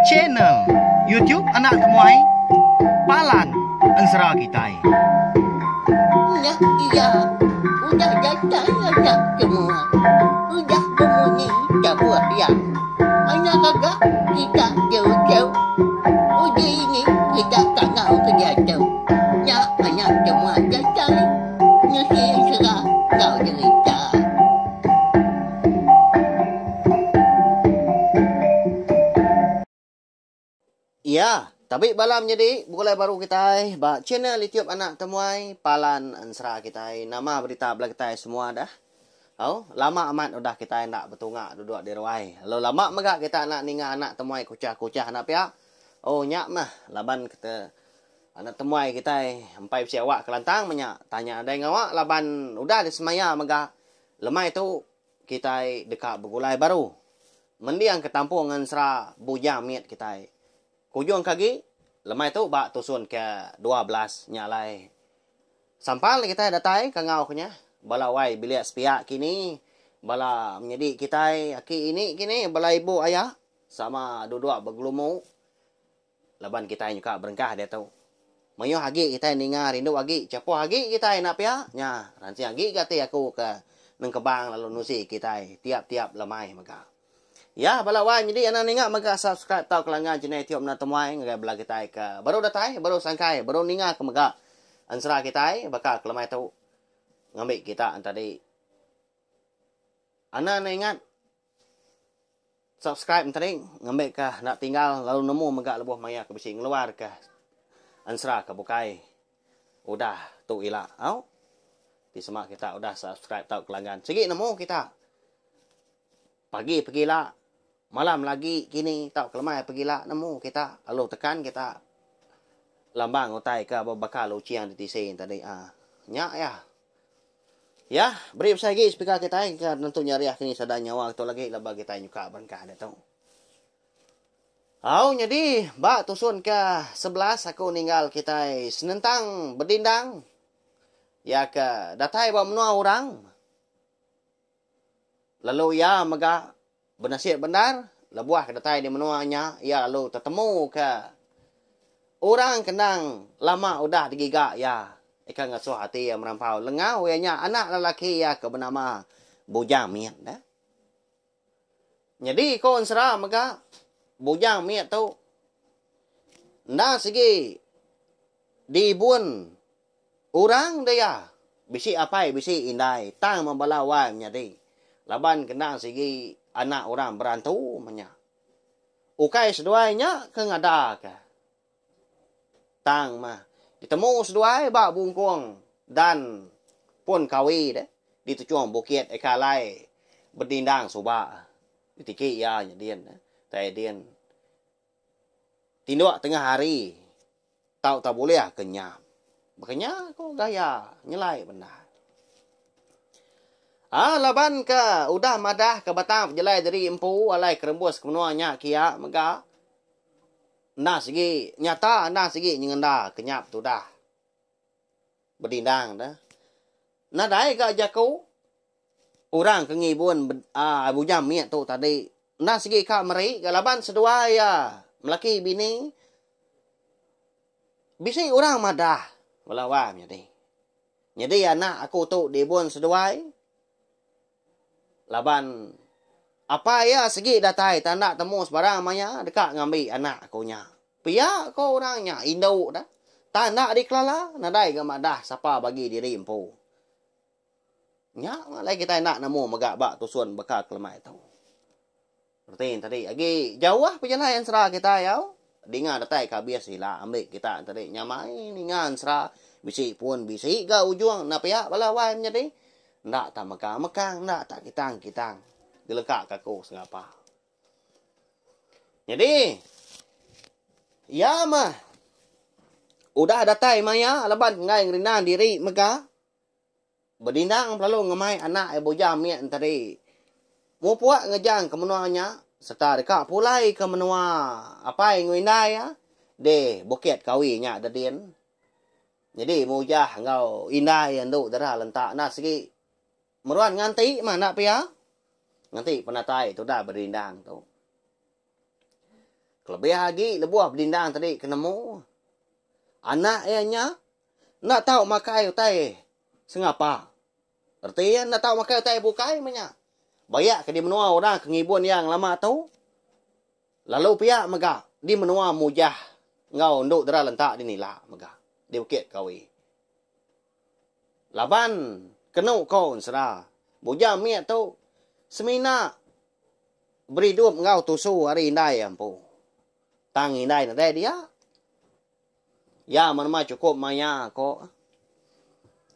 Channel YouTube Anak Temuai Palan Ensera Kitai. Nya iya udah datai anak semua. Udah bemunyi tabuh iya. Anak gaga kita jauh-jauh. Uji ini kita kangau ke diatu. Nya anak semua datai nusi ensera enggau jerita. Iya, tabi bala menyadi begulai baru kitai ba channel YouTube Anak Temuai Palan Ensera kitai. Nama berita bala kitai semua dah. Au, lama amat udah kitai enda betunga duduk di ruai. Lalu lama mega kita enda ninga Anak Temuai kuchah-kuchah enda pia. Oh nya mah laban kita Anak temuai kitai empai bisi awak ke lantang meh nya. Tanya nadai ngawa laban udah disemaya mega lemai tu kitai deka begulai baru. Mending ke tampung ensera bujang mit kitai. Kujung ke agi lemai tu ba tusun ke 12 nya alai. Sampal kitai datai ke enggau ke nya bala wai bilik sepiak kini bala menyadi kitai aki ini kini bala ibu aya sama duduk begelumu. Laban kitai nyuka berengkah diatu. Mayuh agi kitai ninga rindu agi chapuh agi kitai enda pia nya ransing agi ga ati aku ke nengkebang lalu nusi kitai tiap-tiap lemai mega. Ya bala wai nyadi anang ninga mega subscribe tauka langgan channel YouTube enda temuai ngagai bala kitai ke baru datai baru sangkai baru ninga ke mega ensera kitai baka ke lemai tu ngambi kita entadi anang enda ingat Subscribe enteri ngambika enda tinggal lalu nemu mega lebuh maya ke bisi ngeluarka ensera ke bukai udah tu ila au. Ti sema kita udah subscribe tauka langgan sigi nemu kita pagi pegila malam lagi kini tauka lemai pegila nemu kita lalu tekan kita lambang utai ke baka luching di tisi tadi aa nya iya. Ya, beri besai agi speaker kitai ke nentu nyariah kini sada nyawa tu lagi laban kitai nyuka berengkah diatu. Au nyadi ba tusun ke 11 aku ninggal kitai senentang bedindang iya ke datai ba menua orang lalu iya mega Benasib bendar, lebuh ke datai di menua nya, iya lalu tetemuka orang ke endang lama udah digiga iya. Ika ngasuh ati iya merampau lengau iya nya anak lelaki iya ke benama Bujang Mit. Nyadi ko ensera mega, Bujang Mit tu endang sigi diibun Orang dia bisi apai bisi indai tang meh bala wai menyadi laban kendang sigi anak orang berantu meh nya. Ukai seduai nya ke ngada ka. Tang meh ditemu seduai ba bungkung dan pun kawi deh di tuchung bukit eka alai bedindang suba ditiki iya nya din tai din. Tinduk tengah hari tau tak bulih ke nyam. Baka nya ko gaya nyelai bendar. Aa laban ke udah madah ke batang pejalai diri empu alai ke rembus ke menua nya kia mega enda sigi nyata enda sigi nyengenda ke nyap tudah bedindang deh. Nadai ga jaku orang ke ngibun aa bujang mit tu tadi enda sigi ka meri ga laban seduai iya melaki bini bisi orang madah bala wang nyadi. Nyadi anak aku tu diibun seduai laban apai iya sigi datai tanda temu sebarang maya deka ngambi anak aku nya. Pia ko orang nya indu dah. Tang enda dikelala nadai ga madah sapa bagi diri empu. Nya alai kitai enda nemu mega ba tusun baka kelemai tu. Reti tadi agi jauh pejalai ensera kitai au. Dinga datai ke abis ila ambi kita tadi nyamai ninga ensera bisi pun bisi ga ujung enda pia bala wai menyadi. Enda tak mekang-mekang enda tak kitang-kitang dileka ka aku sengapa. Nyadi, iya mah udah datai maya laban enggai ngerindang diri mega bedindang pelalu ngemai anak iya bujang mit entadi mupuk ngejang ke menua nya sereta deka pulai ke menua apai enggau indai iya di Bukit Kawi nya dedin. Nyadi mujah enggau indai iya endu dara lentak enda sigi Meruan nganti mah enda pia. Nganti penatai tudah berindang tu. Kelebih agi lebuh bedindang tadi ke nemu anak iya nya enda tau makai utai sengapa. Reti iya enda tau makai utai bukai meh nya. Bayak ke di menua orang ke ngibun iya ngelama tu lalu pia mega di menua Mujah enggau Endu Dara Lentak di Nila mega di Bukit Kawi. Laban kenu ko ensera Bujang mit tu semina beridup enggau tusu ari indai iya empu. Tang indai nadai dia. Iya menema chukup maya ko.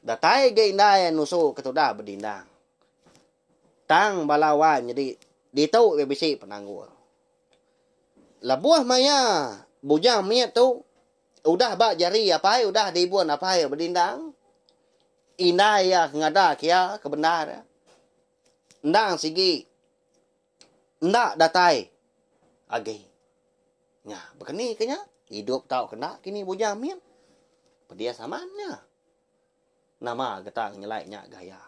Datai ga indai iya nusu ke tudah bedindang. Tang bala wai nyadi ditu iya bisi penanggul. Lebuh maya Bujang mit tu Udah ba jari apai udah diibun apai bedindang. Indai iya ke ngada ke iya ke bendar endang sigi enda datai agi. Nya baka ni ke nya idup tau ke enda kini bujang mit. Pedis amat nya. Nama geta nyelai nya gaya.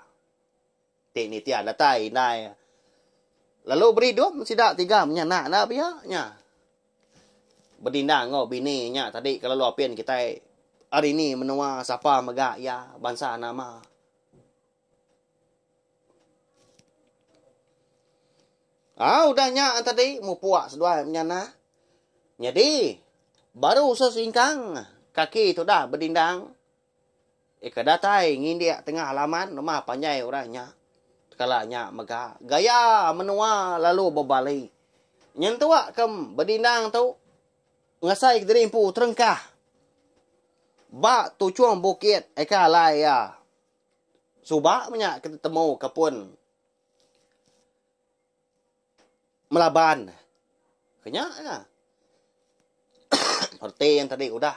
Ti nitih datai indai lalu beridup sida tiga menyanak enda pia nya. Bedindang enggau bini nya tadi ke lalu apin kitai ari ni menua sapa mega iya bansa nama. Au udah nya tadi mupuk seduai menyanak. Nyadi baru sesingkang kaki tudah bedindang Ika datai ngindik tengah laman rumah panjai orang nya. Tekala nya mega gaya menua lalu bebali. Nyentuk ke bedindang tu ngasai kediri empu terengkah ba tuchung bukit ika alai iya suba menya ke tetemu ke pun melaban. Ke nya iya. Reti yang tadi udah.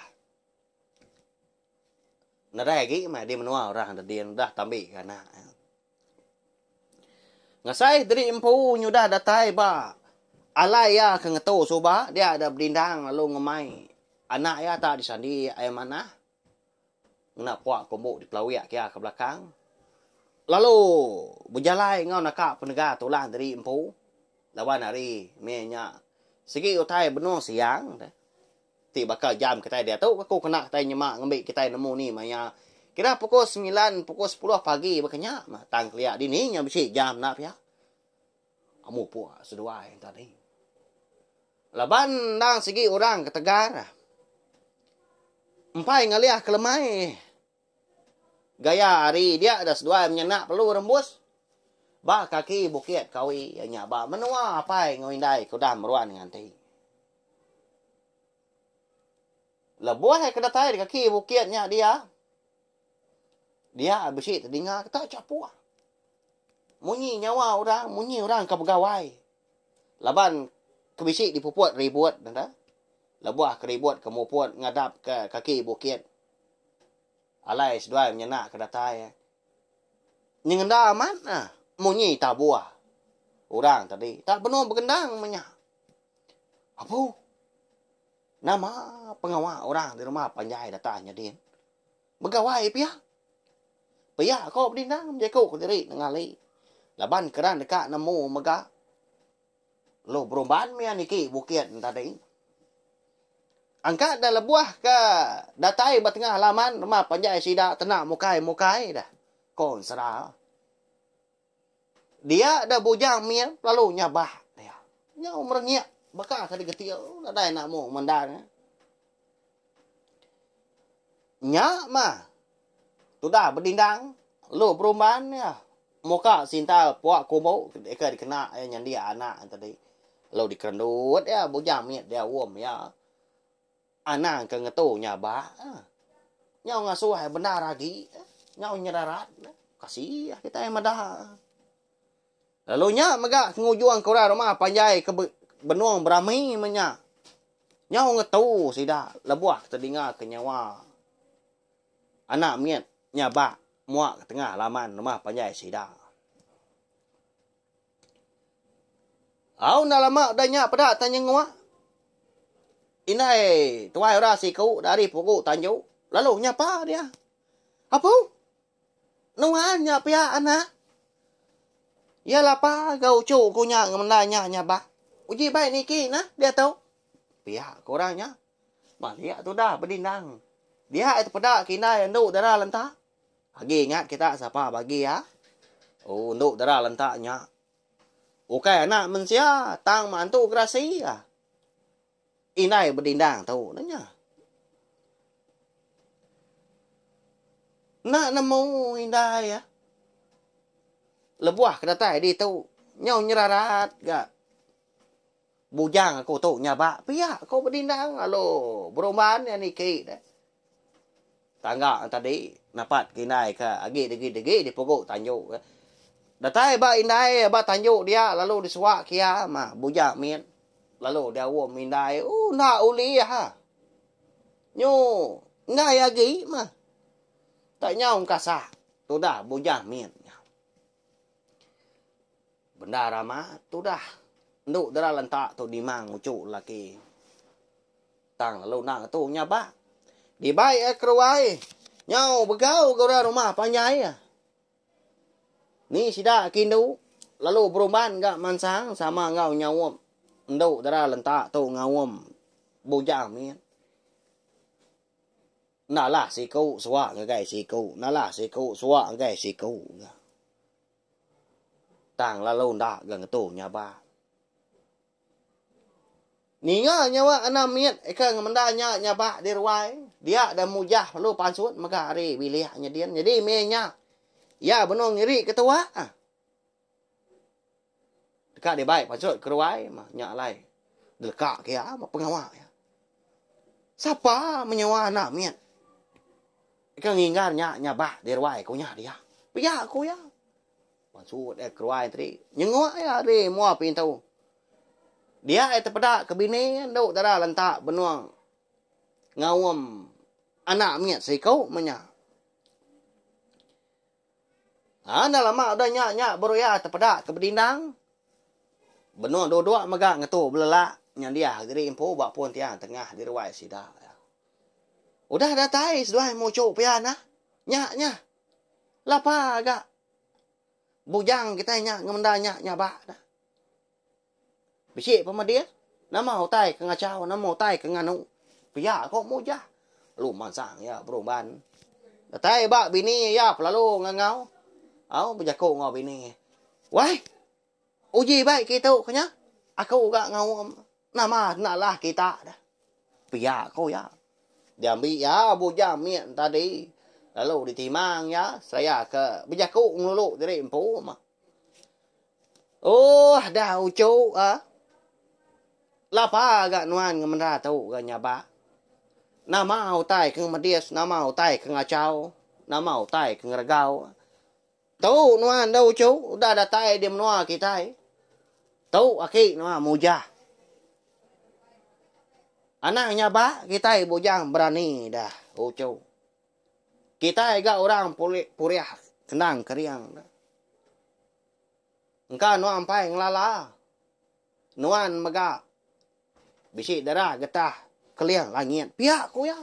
Nadai agi meh di menua orang dedin udah tambi ke anak iya. Ngasai diri empu nyudah datai ba alai iya ke ngetu suba dia da bedindang lalu ngemai anak iya tak disandi ai manah ngena pua kumbu dipelawik ke iya ke belakang lalu bejalai enggau naka penegar tulang diri empu laban hari mih nya sigi utai benung siang. Ti baka jam kitai diatu ke ku kena kitai nyema ngembi kitai nemu ni maya kira pukul semilan pukul sepuluh pagi baka nya mah tang kelia dini nya bisi jam enda pia. Mupuk seduai tadi. Laban endang sigi orang ke tegar empai ngalih ke lemai gaya hari dia da seduai menyenak perlu rembus ba kaki bukit kawi iya nya ba menua apai enggau indai ke udah meruan nganti. Lebuh iya ke datai di kaki bukit nya dia, dia bisi tedinga ke tak chapuh. Munyi nyawa orang, munyi orang ke begawai. Laban ke bisi dipuput ribut enda. Lebuh ke ribut ke muput ngadap ke kaki bukit. Alai seduai menyenak ke datai. Nyengenda amat ah munyi tabuh orang tadi. Tak benung begendang menya. Apu. Nama pengawa orang di rumah panjai datai nyadin. Begawai pia. Pia ko bedindang bejaku kediri nengali. Laban keran deka nemu mega. Lalu berumban mia niki bukit ne tadi. Angkat da lebuh ke datai ba tengah laman rumah panjai sida tena mukai-mukai dah. Ko ensera. Dia da bujang mit lalu nyabak dia. Nyau merengik baka ke digetil nadai enda mu mendar nya. Nya mah tudah bedindang lalu berumban iya muka sintal pua kumbu ke dikena iya nyandik anak iya tadi. Lalu dikerendut iya bujang mit dia um iya. Anang ke ngetu nyabak. Nyau ngasuh ai bendar agi. Nyau nyerarat. Kasih kitai meda. Lalu nya mega ke ngujung ke orang rumah panjai ke benung berami meh nya. Nyau ngetu sida lebuh ke tedinga ke nyawa anak mit nyabak muak ke tengah laman rumah panjai sida. Au enda lama udah nya peda tang nyenguk. Indai tuai orang siku dari pugu tanju lalu nyapa dia. Apu. Nuan nya pia anak. Iya lapa ga uchu ku nya ngemenda nya nyabak. Uji bai niki nah diatu. Pia ke orang nya. Malik tudah bedindang. Dia tepeda ke indai endu dara lentak. Agi ingat kita sapa bagi iya? Oh endu dara lentak nya. Ukai anak mensia tang mantu gerasi iya. Indai bedindang tu ne nya. Enda nemu indai iya. Lebuh ke datai ditu nyau nyerarat ga. Bujang aku tu nyabak pia ko bedindang lalu berumban iya niki deh. Tangga tadi napat ke indai ke agi degi-degi dipugu tanju. Datai ba indai ba tanju dia lalu disuak ke iya mah bujang mit lalu diaum indai ooh enda ulih ha. Nyu enggai agi mah. Tak nyau engkasak tudah bujang mit nya. Bendar amat tudah endu dara lentak tu nimang uchu lelaki. Tang lalu enda ngetu nyabak. Dibai iya keruai nyau begau ga orang rumah panjai iya. Ni sida ke indu lalu berumban ga mansang sama enggau nyaup endu dara lentak tu ngaum bujang mit. Nalah siku suak ngagai siku, nalah siku suak ngagai siku ga. Tang lalu enda ga ngetu nyabak. Ninga nyawa anak mit ke ngemenda nya nyabak di ruai, dia da mujah lalu pansut mega ari bilik nyedin. Nyadi mih nya iya benung ngiri ke tuak. Deka dibai pansut ke ruai mah nya alai dileka ke iya mah pengawa iya. Sapa menyawa anak mit ke nginggar nya nyabak di ruai ku nya dia. Pia ku iya. Pansut iya ke ruai tadi nyenguk iya ari mua pintu. Dia iya tepeda ke bini endu dara lentak benung ngaum anak mit siku meh nya. Ha enda lama udah nya nya baru iya tepeda ke bedindang. Benung duduk mega ngetu belelak nyandiah diri empu ba pun tiang tengah di ruai sida. Udah datai seduai muchu pia nah. Nya nya. Lapa ga bujang kitai nya ngemenda nya nyabak dah. Bisi pemedis, nama utai ke ngachau, nama utai ke nganu. Pia ko Mujah. Lalu mansang iya berumban. Datai ba bini iya pelalu ngangau. Au bejaku enggau bini. Wai, uji bai kitu ke nya. Aku ga ngaum nama enda alah kita dah. Pia ko iya. Diambi iya bujang mit tadi lalu ditimang iya seraya ke bejaku ngelulu diri empu mah. Ooh dah uchu ah. Lapa ga nuan ngemenda tu ga nyabak. Nama utai ke ngemedis, nama utai ke ngachau, nama utai ke ngeregau. Tu nuan dah uchu udah datai di menua kitai. Tu aki nuan mujah. Anang nyabak kitai bujang berani dah uchu. Kitai ga orang purih kendang kering. Engka nuan empai ngelala. Nuan mega bisi darah getah keling langit pia ku iya.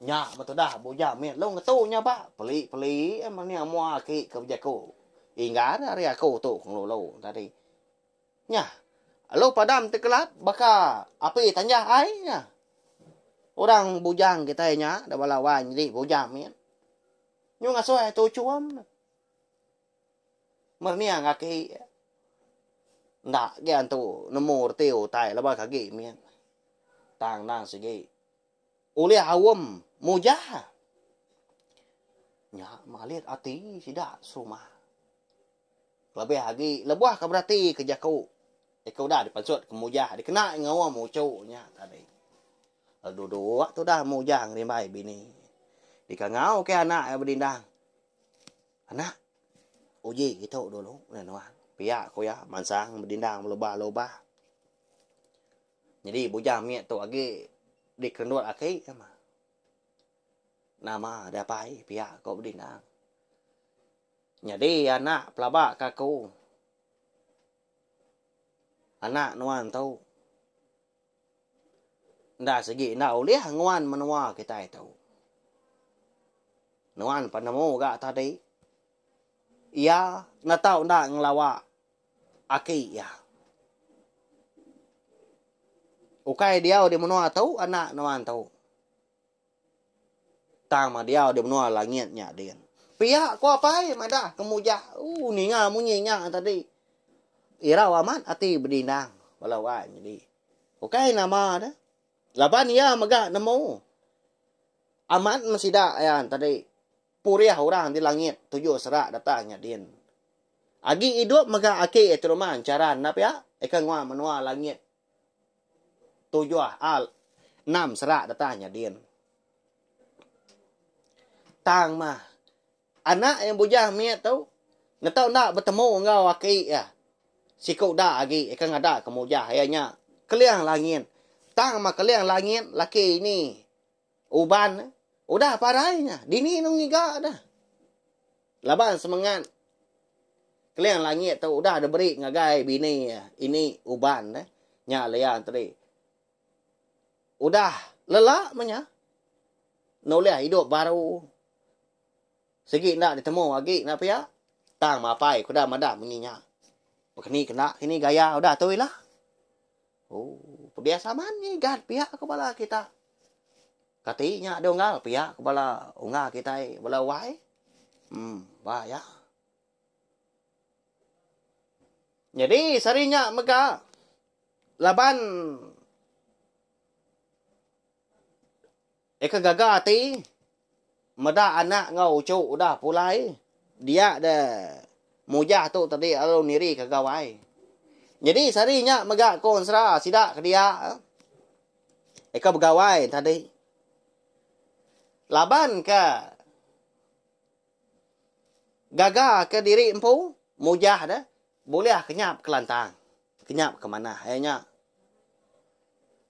Nya betudah bujang mit lu ngetu nya ba peli-peli meh nia mua aki ke bejaku inggar ari aku tu ke ngelulu tadi. Nya lalu padam ti kelap baka api tanjah ai nya. Orang bujang kitai nya da bala wai nyadi bujang mit. Nyu ngasuh ai tuchum. Merening aki enda agi antu nemu reti utai laban ke agi mit. Tang endang sigi ulih aum mujah. Nya malit ati sida serumah. Kelebih agi lebuh ke berati ke jaku ke udah dipansut ke mujah dikena ngaum uchu nya tadi. Lalu duduk tudah mujah ngerimbai bini. Dikangau ke anak iya bedindang. Anak, uji kitu dulu neh nuan. Pia ku iya mansang bedindang belubah-lubah. Nyadi bujang mit tu agi dikerendut aki ke mah. Nama deh apai pia ku bedindang. Nyadi anak pelaba ka aku. Anak nuan tu Enda sigi enda ulih nguan menua kitai tu. Nuan penemu ga tadi. Iya enda tau enda ngelawa aki iya. Ukai diau di menua tu anak nuan tu. Tang mah diau di menua langit nya din. Pia ko apai madah ke Mujah. Ooh ninga munyi nya tadi. Irau amat ati bedindang bala wai nyadi. Ukai nama deh. Laban iya mega nemu amat meh sida iya tadi purih orang di langit tuju serak datang nya din. Agi idup mega aki ti rumah encharan enda pia ika nguan menua langit tujuh al enam serak datang nya din. Tang mah anak iya bujang mit tu ngetau enda betemu enggau aki iya siku da agi ika ngada ke mujah iya nya Keling Langit. Tang mah Keling Langit laki ini uban udah parai nya dini nu ngiga dah. Laban semengat Keling Langit tu udah diberi ngagai bini iya ini uban nya lian tadi. Udah lelak meh nya nulih idup baru sigi enda ditemu agi enda pia tang mapai ku udah madah munyi nya. Bekeni kena kini gaya udah tu ila. Ooh pedis amat ngigat pia ku bala kita. Kati nya deh unggal pia ku bala unggal kitai bala wai. Em ba iya. Nyadi sehari nya mega laban eka gaga ati meda anak enggau uchu udah pulai dia de mujah tu tadi lalu niri ke gawai. Nyadi sehari nya mega ko ensera sida ke dia eka begawai tadi laban ke Gaga ke diri empu mujah deh bulih kenyap ke lantang, kenyap ke manah iya nya.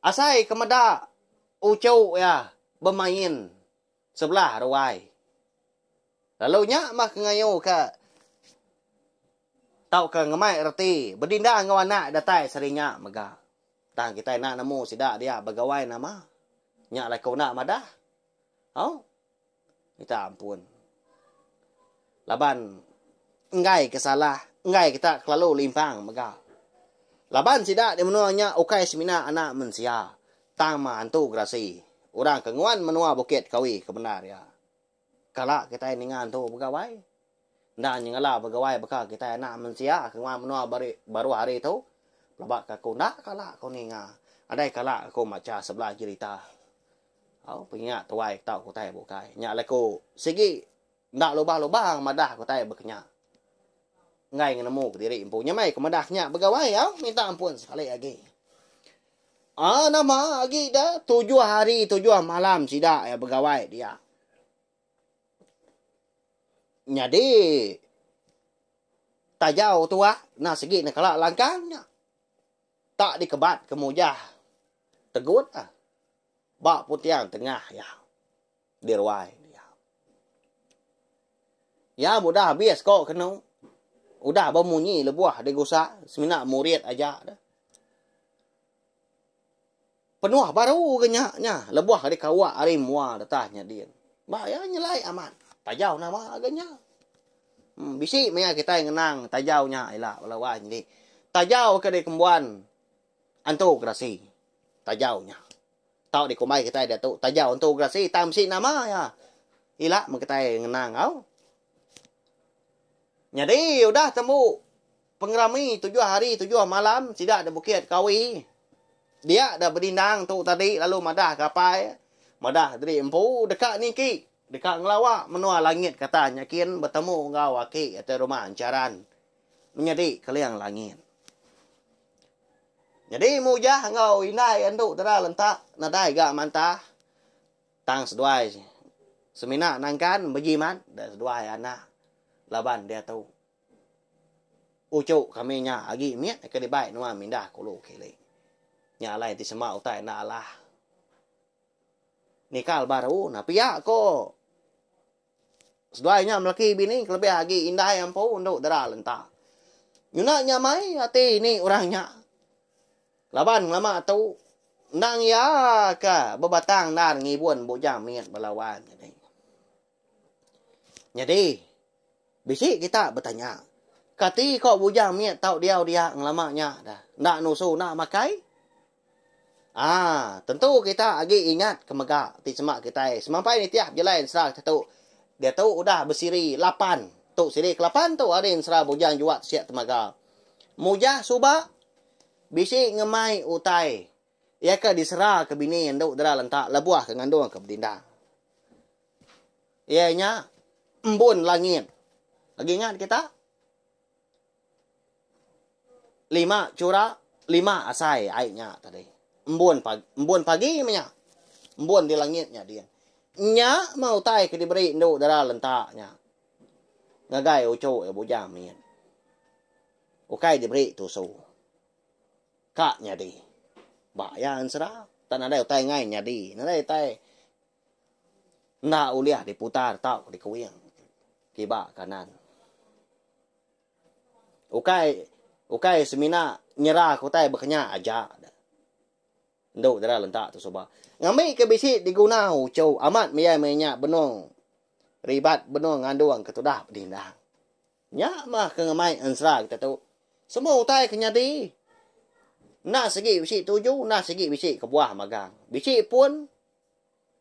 Asai ke meda uchu iya bemain sebelah ruai. Lalu nya mah ke ngayu ke tauka ngemai reti bedinda enggau anak datai sehari nya mega. Tang kitai enda nemu sida dia begawai nama. Nya alai ku enda madah. Au. Minta ampun. Laban enggai ke salah, enggai kita kelalu limpang mega. Laban sida di menua nya ukai semina anak mensia, tang mah antu gerasi, orang ke nguan menua Bukit Kawi ke bendar iya. Kala kitai ninga antu begawai. Enda nyengala begawai baka kitai anak mensia ke nguan menua baruh hari tu, pelaba ke aku enda kala ku ninga, adai kala aku macha sebelah jerita. Au pengingat tuai tau utai bukai. Nya alai ku sigi enda lubah-lubah madah ku utai baka nya. Enggai ngenemu kediri empu. Nya meh ku madah nya begawai au minta ampun sekali agi. Aa nama agi da tujuh hari tujuh malam sida iya begawai dia. Nyadi tajau tuak enda sigi ne kala langkang nya. Tak dikebat ke mujah tegut ah. Ba putiang tengah iya di ruai dia. Iya mudah abis ko kenu. Udah bemunyi lebuh digusak semina murid aja deh. Penuh baru ke nya nya lebuh dikawa ari mua detah nya din. Ba iya nyelai amat. Tajau nama ga nya. Hmm, bisi maya kitai ngenang tajau nya ila bala wai nyadi. Tajau ke dikembuan Antu gerasi tajau nya. Tau dikumbai kitai diatu tajau antu gerasi tang bisi nama iya. Ila meh kitai ngenang au. Nyadi udah tembu pengerami tujuh hari tujuh malam sida da Bukit Kawi. Dia da bedindang tu tadi lalu madah ke apai madah diri empu deka niki deka ngelawa menua langit kata nyakin betemu enggau aki atai rumah Encharan menyadi Keling Langit. Nyadi Mujah enggau indai endu dera lentak nadai ga mantah tang seduai semina nangkan bejimat da seduai anak laban diatu uchu kami nya agi mit ke dibai nuan mindah kulu kili. Nya alai ti sema utai enda alah nikal baru nah pia ko Seduai nya melaki bini kelebih agi indai empu endu dera lenta. Nyuna nyamai ati ini orang nya. Laban ngelama tu endang iya ke bebatang endar ngibun bujang mit bala wan nyadi. Nyadi bisi kita betanya kati ko bujang mit tau diau dia ngelama nya dah enda nusu enda makai. Aa, tentu kita agi ingat ke mega ti sema kitai semampai nitih bejalai ensera kita tu. Diatu udah besiri lapan. Tu siri ke lapan tu ari ensera Bujang Juak Tisik Temaga. Mujah suba bisi ngemai utai iya ke disera ke bini endu dera lentak lebuh ke ngandung ke bedindang. Iya nya embun langit. Agi ingat kita? Lima chura, lima asai ai nya tadi. Embun pagi, embun pagi meh nya. Embun di langit nya din. Nya meh utai ke diberi endu dara lentak nya ngagai uchu iya bujang mit. Ukai diberi tusu. Ka nyadi. Ba iya ensera, tak nadai utai ngai nyadi. Nadai utai enda ulih diputar tauka dikuing kiba kanan. Ukai ukai semina nyeraka utai baka nya aja da. Endu dara lentak tu suba. Ngambi ke bisi diguna uchu amat maya maya nya benung ribat benung ngandung ke tudah bedindang. Nya mah ke ngemai ensera kita tu. Semua utai ke nyadi enda sigi bisi tuju enda sigi bisi kebuah magang. Bisi pun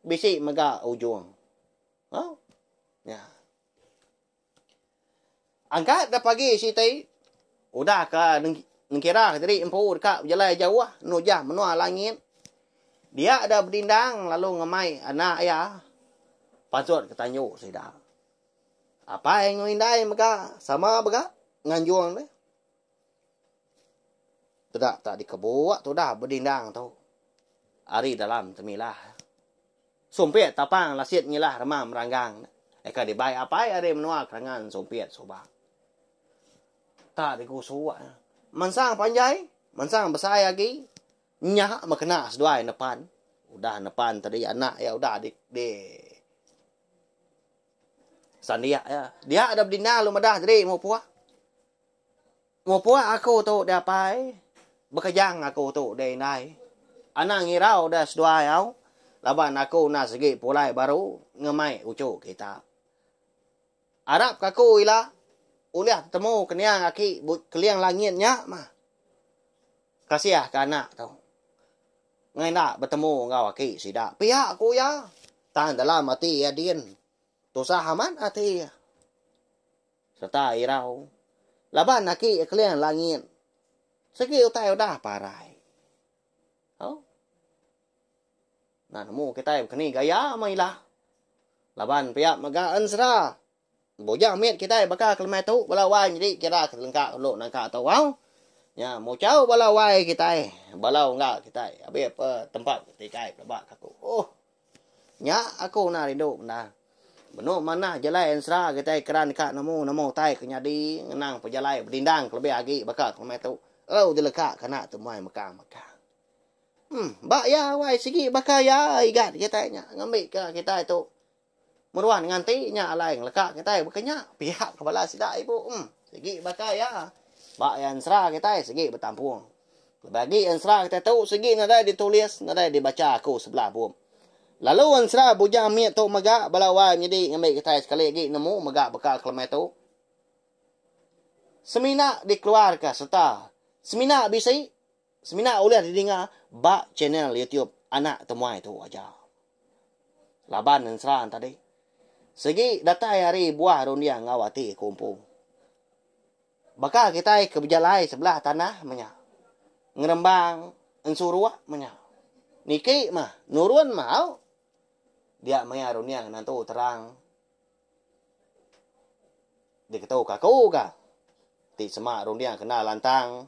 bisi mega ujung. Au. Nya. Angkat da pagi siti, udah ka nengkira diri empu deka bejalai jauh nujah menua langit, dia da bedindang lalu ngemai anak iya pansut ke tanju sida. Apai enggau indai mega sama mega nganjung deh. Teda tak dikebuk tudah bedindang tu ari dalam temilah. Sumpit tapang lasit ngilah remang meranggang eka dibai apai ari menua kerangan sumpit suba. Tak digusuk mansang panjai, mansang besai agi nya meh kena seduai nepan. Udah nepan tadi anak iya udah di di sandik iya. Dia da bedindang lalu madah diri mupuk. Mupuk aku tu deh apai, bekejang aku tu deh indai. Anang ngirau deh seduai au, laban aku enda sigi pulai baru ngemai uchu kita. Arap ke aku ila ulih tetemu ke niang aki Keling Langit nya mah. Kasih ke anak tu. Ngai enda betemu enggau aki sida. Pia ku iya. Tang dalam ati iya din, tusah amat ati iya. Sereta irau. Laban aki Keling Langit sigi utai udah parai. Au. Nah nemu kitai bekeni gaya meh ila. Laban pia mega ensera. Bujang mit kitai baka ke lemai tu bala wai nyadi kira ke lengka dulu nangka tu au. Nya muchau bala wai kitai balau enggau kitai abih pe tempat tikai pelaba ka aku. Oh. Nya aku enda rindu bendar. Menu manah jalai ensera kitai keran deka nemu nama utai ke nyadi ngenang pejalai bedindang kelebih agi baka ke lemai tu lalu dileka ke anak temuai mekang-mekang. Em ba iya wai sigi baka iya igat kitai nya ngambika kitai tu meruan nganti nya alai ngeleka kitai baka nya pia ke bala sida ibu em sigi baka iya. Ba iya ensera kitai sigi betampung. Lebih agi ensera kitai tu sigi nadai ditulis nadai dibacha aku sebelah bup. Lalu ensera bujang mit tu mega bala wai menyedi ngambi kitai sekali agi nemu mega beka kelemai tu. Semina dikeluarka sereta semina bisi semina ulih didinga ba channel YouTube Anak Temuai tu aja. Laban ensera tadi sigi datai ari buah runding enggau ati aku empu. Baka kitai ke bejalai sebelah tanah meh nya. Ngerembang ensuruk meh nya. Niki meh, nurun meh au. Dia maya runding nentu terang diketu ka aku ka. Ti sema runding kena lantang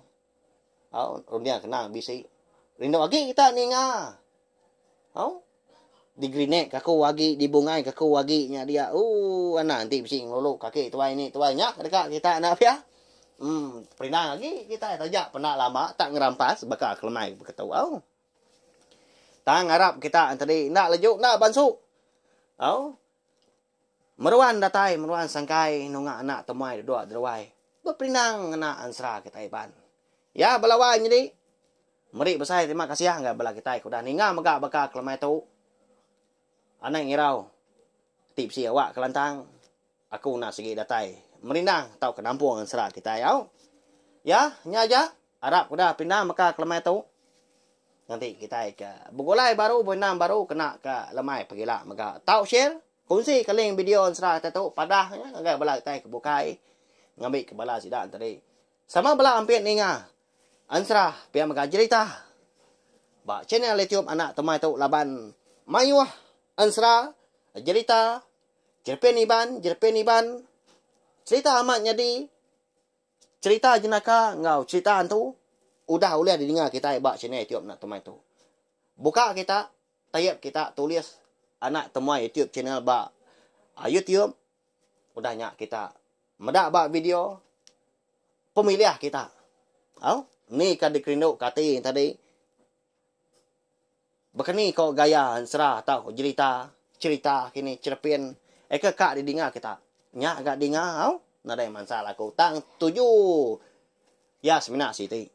au runding kena bisi. Rindu agi kita ninga. Au. Digerinek ka aku agi, dibungai ka aku agi nya dia. Ooh anang enti bisi ngelulu kaki tuai ni tuai nya deka kita enda pia. Em perindang agi kitai taja penda lama tak ngerampas baka kelemai beketu au. Tang arap kita entadi enda leju enda bansu. Au. Meruan datai meruan sangkai nunga anak temuai duduk deruai beperindang ngena ensera kitai Iban. Ya bala wai nyadi meri besai terima kasih ngagai bala kitai ke udah ninga mega baka kelemai tu. Anang irau ti bisi awak ke lantang aku enda sigi datai merindang tauka nampung ensera kitai au. Ya nya aja arap udah perindang baka kelemai tu. Nganti kitai ke begulai baru benang baru kena ke lemai pegila mega. Tau share, kunsi ke link video ensera kitai tu padah nya ngagai bala kitai ke bukai ngambi ke bala sida entadi. Sama bala ampit ninga ensera pia mega jerita ba channel YouTube Anak Temai tu laban mayuh ensera, jerita, jerepin Iban, jerepin Iban, cerita amat nyadi. Cherita jenaka enggau cherita antu udah ulih didinga kitai ba channel YouTube Anak Temuai tu. Buka kita, taip kita tulis Anak Temuai YouTube channel ba YouTube. Udah nya kita meda ba video pemilih kita. Au, ni ka dikerindu ka ati tadi. Baka ni ko gaya ensera tau jerita, cherita kini cherepin eka ka didinga kita. Nya ga dinga au nadai mansal aku tang tuju iya semina siti.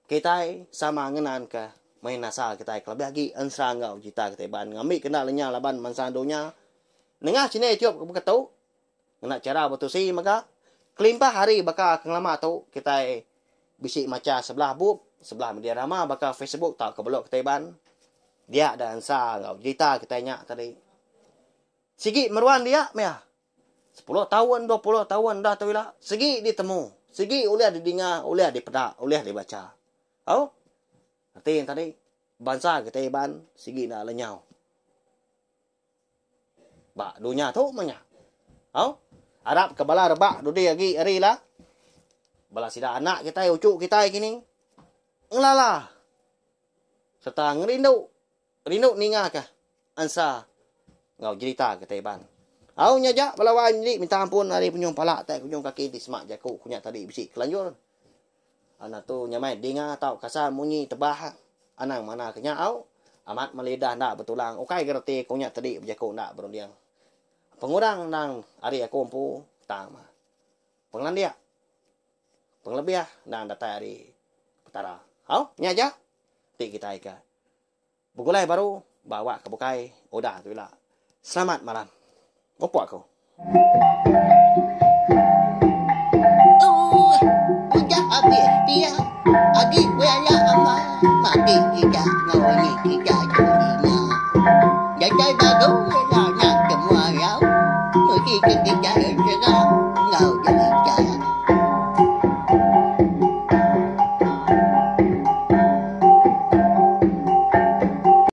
Kitai sama ngenan ke main asal kitai kelebih agi ensera enggau jerita kitai Iban ngambi ke enda lenyau laban bansa dunya nengah channel YouTube ke baka tu ngena chara betusi mega kelimpah ari baka ke ngelama tu kitai bisi macha sebelah bup sebelah media rama baka Facebook tauka blog kitai Iban dia da ansa enggau jerita kitai nya tadi sigi meruan dia meh sepuluh taun 20 taun dah tu ila sigi ditemu sigi ulih didinga ulih dipeda ulih dibacha au reti tadi bansa kitai Iban sigi enda lenyau. Ba dunya tu meh nya. Au. Arap ke bala rebak dudi agi ari ila. Bala sida anak kitai uchu kitai kini ngelala sereta ngerindu rindu ninga ke ansa enggau jerita kitai Iban. Au nya aja bala wai nyadi minta ampun ari penyung pala tai penyung kaki ti sema jaku ku nya tadi bisi kelanjur. Anak tu nyamai dinga tau kasar munyi tebah anang mana ke nya au. Amat melidah enda betulang ukai ga reti ku nya tadi bejaku enda berunding. Pengurang endang ari aku empu tang mah. Pengelandik pengelebih endang datai ari Petara. Au nya aja ti kitai ke begulai baru ba awak ke bukai udah tu ila. Selamat malam. Mupuk aku.